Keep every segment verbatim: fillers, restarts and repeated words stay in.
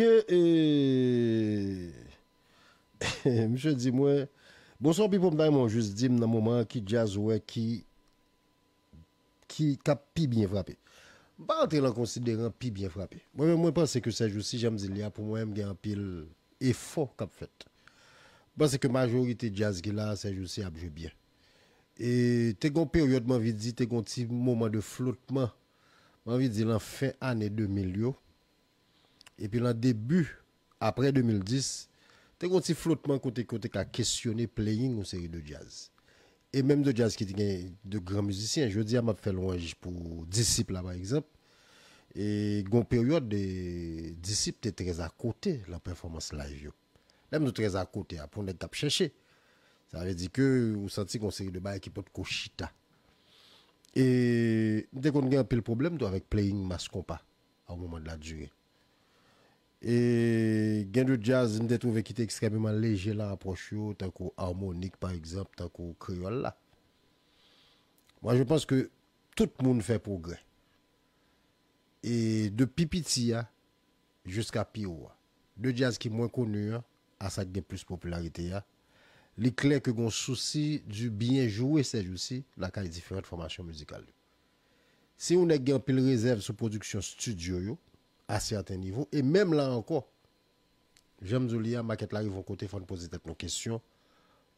Ke, e, misye di mwen, "Bonswa Pipo, m ta renmen w jis di m nan moman an ki djaz ou wè ki, ki k ap pi byen frape." M pa rantre lan konsideran pi byen frape. Mwen menm, mwen panse ke sèjousi, jan m di l ye a, pou mwen, m gen anpil efò k ap fèt. M panse ke majorite djaz ki la a sèjousi ap jwe byen. E te gen yon peryòd, m anvi di, te gen yon ti moman de flotman. M anvi di, lan fen ane de mil yo. Epi lan debi, apre de mil dis, te gen yon ti flotman kote, kote ka kesyone playing yon seri de djaz. E menm de djaz ki te gen de gran mizisyen. Jodi a, m ap fè lwanj pou Disip la, pa egzanp. E gen yon peryòd, e, Disip te trè akote lan pèfòmans live yo. Lè m di trè akote a, pou nèg k ap chèche, sa vle di ke ou santi gen yon seri de bagay ki potko chita. E m te konn gen anpil pwoblèm tou avèk playing mas konpa a yon moman de la dire. E gen de djaz m te twouve ki te ekstrèmeman leje lan apwòch yo, tankou Harmonik, pa egzanp, tankou Kreyòl la. Mwen, je panse ke tout moun fè pwogrè. E depi piti a, jiska pi wo a. De djaz ki mwen koni an, a sa k gen plis popilarite a, li klè ke gen yon sousi di byen jwe sèjousi lakay diferan fòmasyon mizikal yo. Si yon nèg gen anpil rezèv sou pwodiksyon estidyo yo, a sèten nivo, e menm la ankò, jan m di w li a, makèt la rive yon kote, fò n poze tèt nou kesyon,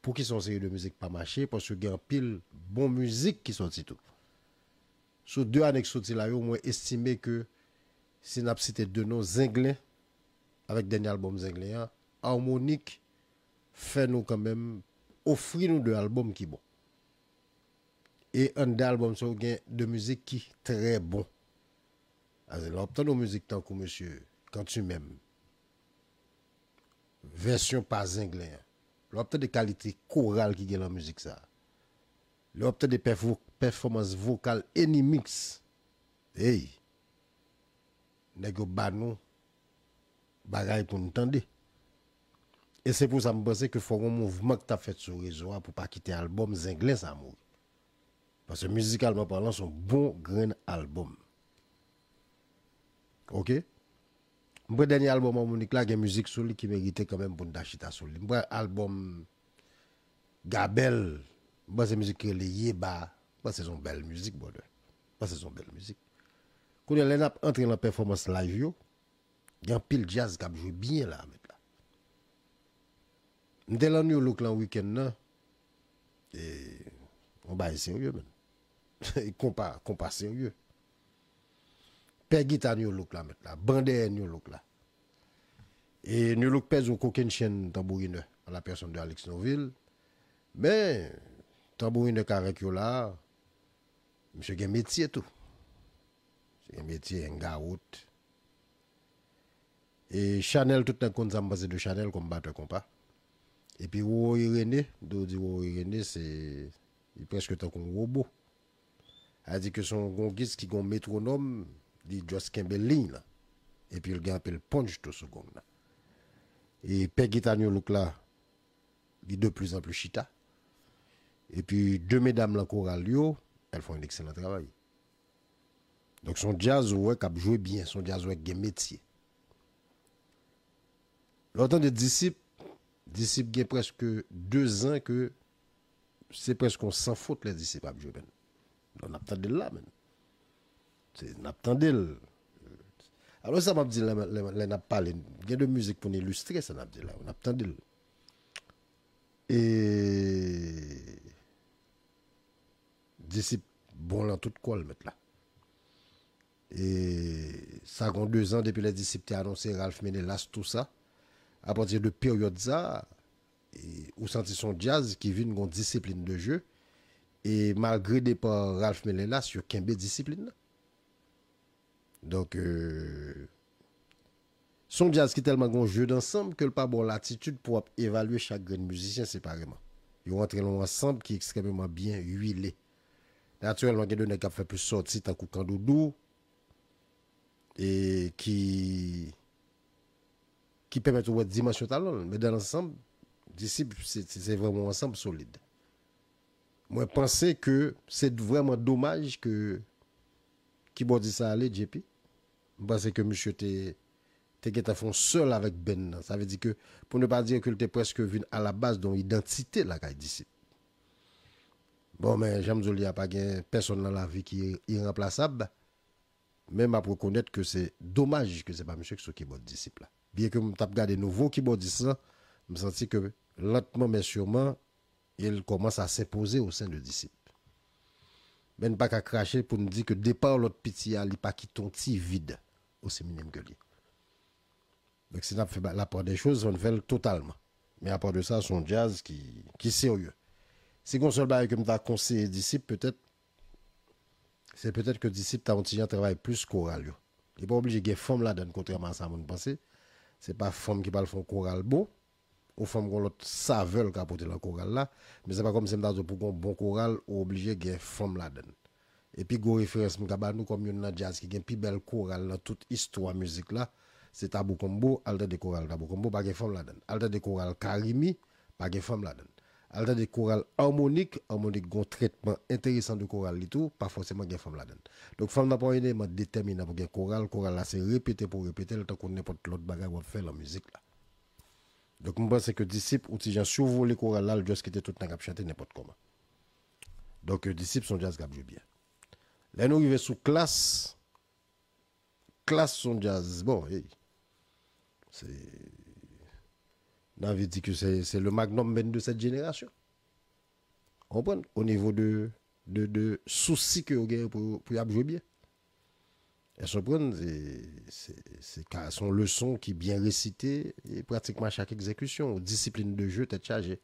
poukisa yon seri de mizik pa mache, paske gen anpil bon mizik ki sòti tou. Sou de ane k soti la yo, mwen estime ke si n ap site de non, Zenglen, avèk dènye albòm Zenglen an, Harmonik fè nou kanmenm ofri nou de albòm ki bon. E anndan albòm sa yo gen de mizik ki trè bon. Alò, lè w ap tande yon mizik tankou mesye, Quand tu m'aimes, vèsyon pa Zenglen an, lè w ap tande kalite koral ki gen lan mizik sa, lè w ap tande pèfo-, pèfòmans vokal Enimix, hey, nèg yo ba nou bagay pou n tande. E se pou sa m panse ke fò gon mouvman k t ap fèt sou rezo a pou pa kite albòm Zenglen sa mouri. Paske mizikalman palan, se yon bon grenn albòm. Oke? M pran dènye albòm Harmonik la, gen mizik sou li ki merite kanmenm pou n ta chita sou li. M pran albòm Gabèl, m panse mizik ki rele Yeba, m panse se yon bèl mizik, brother. M panse se yon bèl mizik. Kounye a, lè n ap antre lan pèfòmans live yo, gen anpil djaz k ap jwe byen la, mèt la. M te lan New Look lan wikenn nan. E, yon bagay serye, menn. Konpa, konpa serye. Pè gita New Look la, mèt la. Ban dèyè New Look la. E New Look pèdi yon kokennchenn tanbourinè, an la pèsonn de Alex Novil. Men, tanbourinè k avèk yo la, misye gen metye tou. Misye gen metye, en gawot. E Chanèl, tout nèg konn sa m panse de Chanèl kòm batè konpa. Epi Roro Irénée, m te di Roro Irénée, se, li prèske tankou yon wobo. Sa di ke se yon gongis ki gen yon metwonòm, li just kenbe liy lan. Epi l gen anpil punch tou sou gong lan. E pè gita New Look la, li de plus en plus chita. Epi de medam lan koral yo, elles font un excellent travail. Donk, se yon djaz ou wè k ap jwe byen, se yon djaz ou wè k gen metye. Lè w tande Disip, Disip gen prèske de zan ke se prèske yon san fot lè Disip ap jwe, menn. Donk, n ap tande l la, menn. Se, n ap tande l. Alò, sa m ap di lè, lè, lè n ap pale, gen de mizik pou n ilistre sa n ap di la, n ap tande l. E Disip bon lan tout kò l, mèt la. E sa gon de zan depi lè Disip te anonse Ralph Menelas, tou sa. Apati de peryòd sa, e, ou santi se yon djaz ki vin gon disiplin de je. E malgre depa Ralph Menelas, yo kenbe disiplin nan. Donk, e, se yon djaz ki tèlman gen yon jeu d'ensemble ke l pa ba w latitid pou w ap evalye chak grenn mizisyen separeman. Yo rantre nan yon ansanm ki ekstrèmeman byen wile. Natirèlman, gen de nèg k ap fè plis sòti, tankou Kandoudou, e ki, ki pèmèt ou wè dimansyon talan l. Men dan lansanm, Disip, se, se, se vrèman yon ansanm solid. Mwen panse ke se vrèman domaj ke kibòdis sa ale, J P. M panse ke misye te, te gentan fè yon sèl avèk band nan. Sa vle di ke, pou ne pa dire ke l te prèske vin a la baz de yon idantite lakay Disip. Bon, men, jan m di w li a, pa gen pèsonn nan lavi ki iranplasab, men m ap rekonèt ke se domaj ke se pa misye ki sou kibòd Disip la. Byen ke m t ap gade nouvo kibòdis lan, m santi ke lantman men siman, il commence à s'imposer au sein de Disip. Men n pa ka krache pou n di ke depa lòt piti a, li pa kite yon ti vid osi minim ke li. Donk, si n ap fè ba- la part des choses, fò n fè l totalman. Men apa de sa, se yon djaz ki, ki serye. Si gon sèl bagay ke m ta konseye Disip, petèt, se petèt ke Disip ta yon ti jan travay plis koral yo. Li pa oblije gen fanm ladann, kontrèman a sa moun panse. Se pa fanm ki pral fè yon koral bon. Yon fanm gon lòt savè l ka pote nan koral la. Men se pa kòmsi m ta di w pou gon bon koral, ou oblije gen fanm ladann. Epi gwo referans m ka ba nou kòm youn nan djaz ki gen pi bèl koral nan tout istwa mizik la, se Tabou Combo. Al tande koral Tabou Combo, pa gen fanm ladann. Al tande koral Carimi, pa gen fanm ladann. Al tande koral Harmonik, Harmonik gon trètman enteresan de koral li tou, pa fòseman gen fanm ladann. Donk fanm nan pa yon eleman detèminan pou gen koral, koral la se repete pou repete l tankou nenpòt lòt bagay w ap fè lan mizik la. Donk m panse ke Disip ou ti jan sivole koral la, l just kite tout nèg ap chante nenpòt kòman. Donk Disip se yon djaz k ap jwe byen. Lè nou rive sou Klass, Klass se yon djaz, bon, hey, se, n anvi di ke se, se le Magnum Band de cette génération. Ou konprann? O nivo de, de, de sousi ke yo genyen pou, pou y ap jwe byen. Èske w konprann? Se, se, se ka, se yon leson ki byen resite, e pratikman chak egzekisyon, disiplin de jeu, tèt chaje.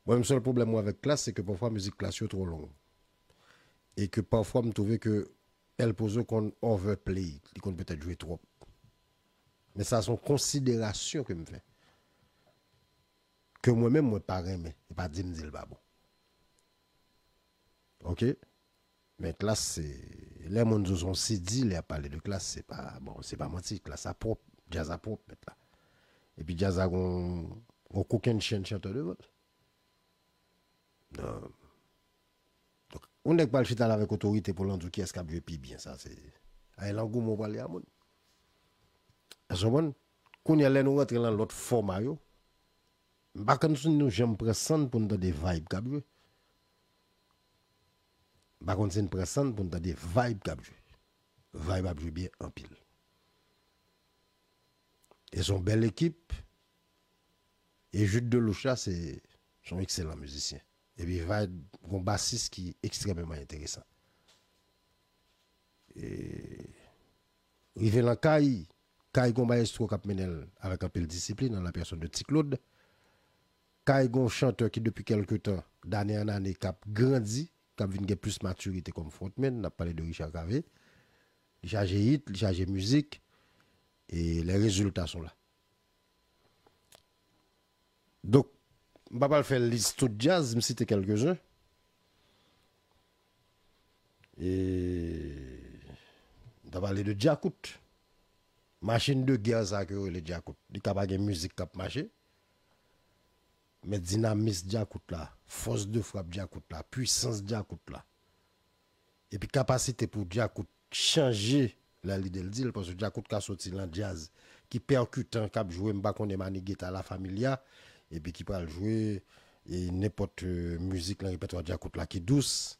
Mwen menm, sèl pwoblèm mwen avèk Klass, se ke pafwa mizik Klass yo twò long. E ke pafwa m twouve ke El Pozo konn overplay, li konn petèt jwe twòp. Men sa se yon konsiderasyon ke m fè. Ke mwen menm, mwen pa renmen. E pa di m di l pa bon. Oke? Men Klass, se, lè moun di w se yon C D, lè y ap pale de Klass, se pa, bon, se pa manti, Klass a pwòp, djaz a pwòp, mèt la. Epi djaz la gon, gon kokennchenn chantè devan l. Non. Donk, yon nèg pral chita la avèk otorite pou l ann di w kiyès k ap jwe pi byen, sa se, ay langouman w prale a moun. Èske w konprann? Kounye a, lè nou rantre lan lòt fòma yo, m pa konn si nou janm pran san n pou n tande vibe k ap jwe. M pa konn si n pran san n pou n tande vibe k ap jwe. Vibe ap jwe byen anpil. E se yon bèl ekip. E Jude Delouch la, se, se yon ekselan mizisyen. Epi vibe, gon basis ki ekstrèmeman enteresan. E rive lan Kay, Kay gon maestro k ap mennen l avèk anpil disiplin, an la pèsòn de Ti Claude. Kay gon chantè ki depi kèlke tan, dane an ane, k ap grandi, k ap vin gen plis matirite kòm frontman. N ap pale de Richard Cavé. Li chaje hit, li chaje mizik, e les résultats sont là. Donk, m pa pral fè lis tout djaz, m site kèlkezen. E, m ta pale de Djakout. Machin de gè sa ke yo rele Djakout. Li ka pa gen mizik k ap mache. Men dinamis Djakout la, fòs de frap Djakout la, pwisans Djakout la. Epi kapasite pou Djakout chanje lè lide l di l, paske Djakout ka soti lan djaz ki pèkitan, k ap jwe, m pa konnen, Manigueta, La Familia, epi ki pral jwe e nenpòt, e, mizik lan repètwa Djakout la ki dous,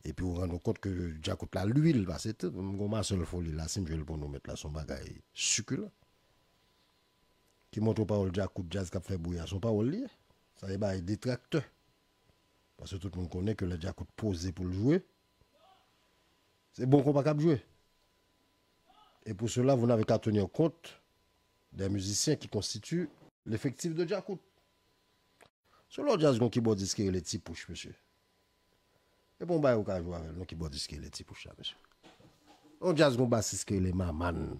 epi ou rann ou kont ke Djakout la lwil, paske tou, m gon Marcel Foli la, si m jwe l pou nou mèt la, se yon bagay sikilan. Ki montre w pawòl Djakout, djaz k ap fè bri a, se yon pawòl li ye. Sa se bagay detraktè. Paske tout moun konnen ke lè Djakout poze pou l jwe, se bon konpa k ap jwe. Et pour cela, vous n'avez qu'à tenir compte des musiciens qui constituent l'effectif de Djakout. Sou lòt djaz, gon kibòdis ki rele Ti Pouch, mesye. Se pa yon bagay ou ka jwe avè l, non, kibòdis ki rele Ti Pouch la, mesye. Yon djaz, gon basis ki rele Maman.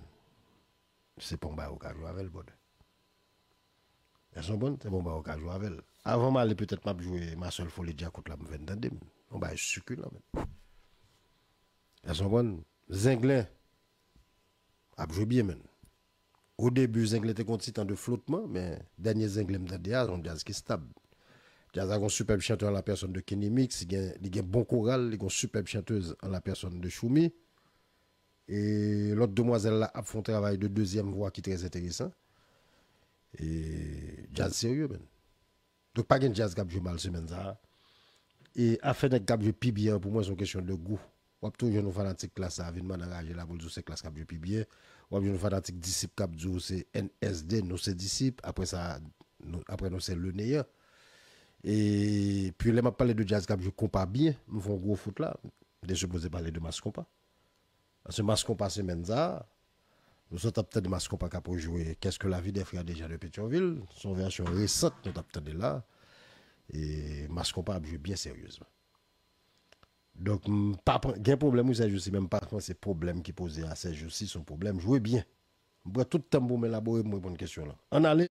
Se pa yon bagay ou ka jwe avè l, brother. Èske w konprann? Se pa yon bagay ou ka jwe avè l. Avan m ale, petèt m ap jwe Marcel Foli Djakout la, m fè n tande m. Yon bagay sikilan, menm. Èske w konprann? Zenglen ap jwe byen, menm. O debi, Zenglen te gon ti tan de flotman, men dènye Zenglen m tande a, se yon djaz ki stab. Djaz la gon sipèb chantè an la pèsòn de Kenny Mix, li gen, li gen bon koral, li gon sipèb chantèz an la pèsòn de Choumi. E lòt demwazèl la ap fè yon travay de dezyèm vwa ki trè enteresan. E djaz serye, menn. Donk, pa gen djaz k ap jwe mal semèn sa a. E afè nèg k ap jwe pi byen an, pou mwen, se yon kesyon de gou. W ap toujou jwenn yon fanatik Klass la vin mande anraje la pou l di w se Klass k ap jwe pi byen. W ap jwenn yon fanatik Disip k ap di w se N S D, nou se Disip. Apre sa, nou, apre nou se Le Néant. E pi lè m ap pale de djaz k ap jwe konpa byen, m fè yon gwo fout la. M te sipoze pale de Mass Konpa. Paske Mass Konpa semèn sa a, nou sot ap tande Mass Konpa k ap rejwe Qu'est-ce que la vie des frères déjà de Pétionville. Se yon vèsyon resant nou t ap tande la. E Mass Konpa ap jwe byen seryezman. Donk, m pa pran, gen pwoblèm wi sèjousi, men m pa panse pwoblèm ki poze a sèjousi se yon pwoblèm. Jwe byen. M pran tout tan m pou m elabore, pou m reponn kesyon lan. Ann ale.